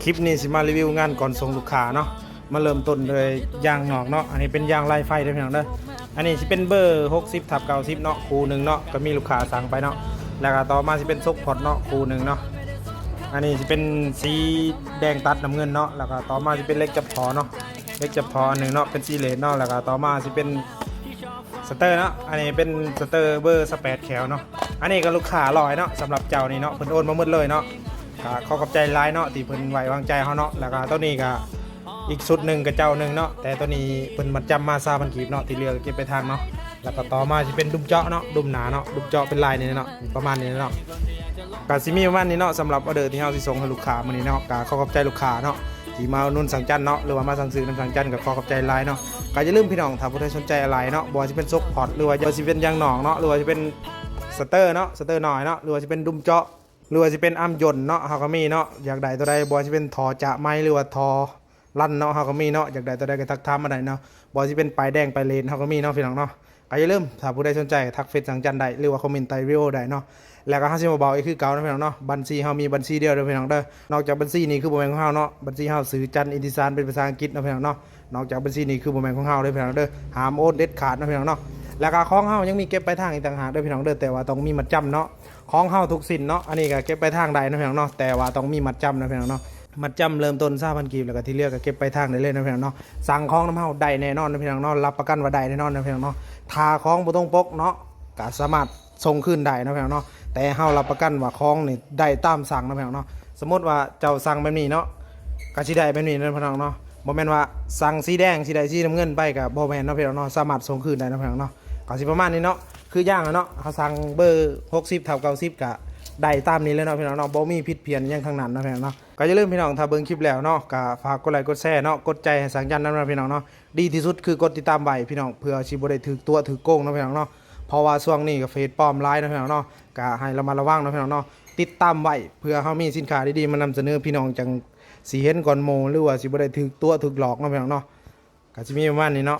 ຄລິບນີ້ຊິມາຣີວິວງານກ່ອນສົ່ງລູກຄ້າເນາະ. ມາເລີ່ມຕົ້ນໂດຍຢາງນອກເນາະ. ອັນນີ້ເປັນຢາງລາຍໄຟເດີພີ່ນ້ອງເດີ. ອັນນີ້ຊິເປັນເບີຫົກສິບທັບເກົ້າສິບເນາະ, ຄູ່ໜຶ່ງເນາະ, ກໍມີລູກຄ້າສັ່ງໄປເນາະ. ແລ້ວກໍຕໍ່ມາຊິເປັນຊົກພອດເນາະ, ຄູ່ໜຶ່ງເນາະ. ອັນນີ້ຊິເປັນສີແດງຕັດນ້ຳເງິນເນາະ. ແລ້ວກໍຕໍ່ມາຊິເປັນເຫຼັກຈັບທໍ່ເນາະ, ເຫຼັກຈັບທໍ່ອັນໜຶ່ງເນາະ, ເປັນສີເລດເນາະ. ແລ້ວກໍຕໍ່ມາຊິເປັນສະເຕີເນາະ. ອັນນີ້ເປັນສະເຕີເບີຊາວແປດແຂວເນາະ. ອັນນີ້ກໍລູກຄ້າຮ້ອຍເນາະ, ສຳລັບເຈົ້ານີ້ເນາະ, ເພິ່ນໂອນມາໝົດເລີຍເນາະ. ກໍຂໍຂອບໃຈຫຼາຍເນາະ ທີ່ເພິ່ນໄວ້ວາງໃຈເຮົາເນາະ. ແລ້ວກໍໂຕນີ້ກໍອີກຊຸດໜຶ່ງກັບເຈົ້າໜຶ່ງເນາະ, ແຕ່ໂຕນີ້ເພິ່ນມັດຈຳມາຊາວພັນກີບເນາະ, ທີ່ເຫຼືອກໍເກັບປາຍທາງເນາະ. ແລ້ວກໍຕໍ່ມາຊິເປັນດຸມເຈາະເນາະ, ດຸມໜ້າເນາະ, ດຸມເຈາະເປັນລາຍນີ້ເນາະ, ປະມານນີ້ເນາະ. ກໍຊິມີປະມານນີ້ເນາະ, ສຳລັບອອເດີທີ່ເຮົາຊິສົ່ງໃຫ້ລູກຄ້າມື້ນີ້ເນາະ. ກໍຂໍຂອບໃຈລູກຄ້າເນາະ ທີ່ມາອຸດໜູນສັງຈັນເນາະ, ຫຼືວ່າມາສັ່ງຊື້ນຳສັງຈັນ ກໍຂໍຂອບໃຈຫຼາຍເນາະ. ກໍຢ່າລືມພີ່ນ້ອງ, ຖ້າຜູ້ໃດສົນໃຈອາໄຫຼ່ເນາະ, ບໍ່ວ່າຊິເປັນຊົກພອດ ຫຼືວ່າຊິເປັນຢາງນອກເນາະ, ຫຼືວ່າຊິເປັນສະເຕີເນາະ, ສະເຕີນ້ອຍເນາະ, ຫຼືວ່າຊິເປັນດຸມເຈາະ ຫຼືວ່າຊິເປັນອາມຍົນເນາະ, ເຮົາກໍມີເນາະ. ຢາກໄດ້ຕົວໃດ, ບໍ່ວ່າຊິເປັນທໍ່ຈາກໄມ້ ຫຼືວ່າທໍ່ລັນເນາະ, ເຮົາກໍມີເນາະ. ຢາກໄດ້ຕົວໃດກໍທັກຖາມມາໄດ້ເນາະ, ບໍ່ວ່າຊິເປັນປ້າຍແດງປ້າຍເລດ ເຮົາກໍມີເນາະ ພີ່ນ້ອງເນາະ. ກໍຢ່າລືມ, ຖ້າຜູ້ໃດສົນໃຈ ທັກເຟສສັງຈັນໄດ້ ຫຼືວ່າຄອມເມັນໃຕ້ວິດີໂອໄດ້ເນາະ. ແລ້ວກໍເຮົາຊິມາບອກອີກຄືເກົ່າເນາະ ພີ່ນ້ອງເນາະ, ບັນຊີເຮົາມີບັນຊີດຽວເດີພີ່ນ້ອງເດີ. ນອກຈາກບັນຊີນີ້ຄືບໍ່ແມ່ນຂອງເຮົາເນາະ, ບັນຊີເຮົາຊື່ຈັນ ອິນທິສານ ເປັນພາສາອັງກິດເນາະ ພີ່ນ້ອງເນາະ. ນອກຈາກບັນຊີນີ້ຄືບໍ່ແມ່ນຂອງເຮົາເດີພີ່ນ້ອງເດີ, ຫ້າມໂອນເດັດຂາດເນາະ ພີ່ນ້ອງເນາະ. ແລ້ວກໍຂອງເຮົາຍັງມີເກັບປາຍທາງອີກຕ່າງຫາກເດີພີ່ນ້ອງເດີ, ແຕ່ວ່າຕ້ອງມີມັດຈຳເນາະ. ຂອງເຮົາທຸກຊິ້ນເນາະ, ອັນນີ້ກໍເກັບປາຍທາງໄດ້ເນາະ ພີ່ນ້ອງເນາະ, ແຕ່ວ່າຕ້ອງມີມັດຈຳເນາະ ພີ່ນ້ອງເນາະ. ມັດຈຳເລີ່ມຕົ້ນຊາວພັນກີບ, ແລ້ວກໍທີ່ເຫຼືອກໍເກັບປາຍທາງໄດ້ເລີຍເນາະ ພີ່ນ້ອງເນາະ. ສັ່ງຂອງນຳເຮົາໄດ້ແນ່ນອນເນາະ ພີ່ນ້ອງເນາະ, ຮັບປະກັນວ່າໄດ້ແນ່ນອນເນາະ ພີ່ນ້ອງເນາະ. ຖ້າຂອງບໍ່ຕົງປົກເນາະ, ກໍສາມາດ ສົ່ງຄືນໄດ້ເນາະ ພີ່ນ້ອງເນາະ, ແຕ່ເຮົາຮັບປະກັນວ່າຂອງນີ້ໄດ້ຕາມສັ່ງເນາະ ພີ່ນ້ອງເນາະ. ສົມມຸດວ່າເຈົ້າສັ່ງແບບນີ້ເນາະ, ກໍຊິໄດ້ແບບນີ້ເນາະ ພີ່ນ້ອງເນາະ. ບໍ່ແມ່ນວ່າສັ່ງສີແດງ ຊິໄດ້ສີນ້ຳເງິນໄປ ກໍບໍ່ແມ່ນເນາະ ພີ່ນ້ອງເນາະ, ສາມາດສົ່ງຄືນໄດ້ເນາະ ພີ່ນ້ອງເນາະ. ກໍຊິປະມານນີ້ເນາະ, ຄືຢ່າງເນາະ, ເຮົາສັ່ງເບີຫົກສິບທັບເກົ້າສິບ ກໍໄດ້ຕາມນີ້ເລີຍເນາະ ພີ່ນ້ອງເນາະ, ບໍ່ມີຜິດພຽນຫຍັງທັງນັ້ນເນາະ ພີ່ນ້ອງເນາະ. ກໍຢ່າລືມພີ່ນ້ອງ, ຖ້າເບິ່ງຄລິບແລ້ວເນາະ, ກໍຝາກກົດໄລກົດແຊເນາະ, ກົດໃຈໃຫ້ສັງຈັນນຳເນາະ ພີ່ນ້ອງເນາະ. ດີທີ່ສຸດຄືກົດຕິດຕາມໄວ້ ພີ່ນ້ອງ, ເພື່ອຊິບໍ່ໄດ້ຖືກຕົວະຖືກໂກງເນາະ ພີ່ນ້ອງເນາະ. ເພາະວ່າຊ່ວງນີ້ກໍເຟສປອມຫຼາຍເນາະ ພີ່ນ້ອງເນາະ, ກໍໃຫ້ລະມັດລະວັງເນາະ ພີ່ນ້ອງເນາະ. ຕິດຕາມໄວ້ ເພື່ອເຮົາມີສິນຄ້າດີໆມານຳສະເໜີພີ່ນ້ອງ, ຈັ່ງຊິເຫັນກ່ອນໝູ່ ຫຼືວ່າຊິບໍ່ໄດ້ຖືກຕົວະຖືກຫຼອກເນາະ ພີ່ນ້ອງເນາະ. ກໍຊິມີປະມານນີ້ເນາະ.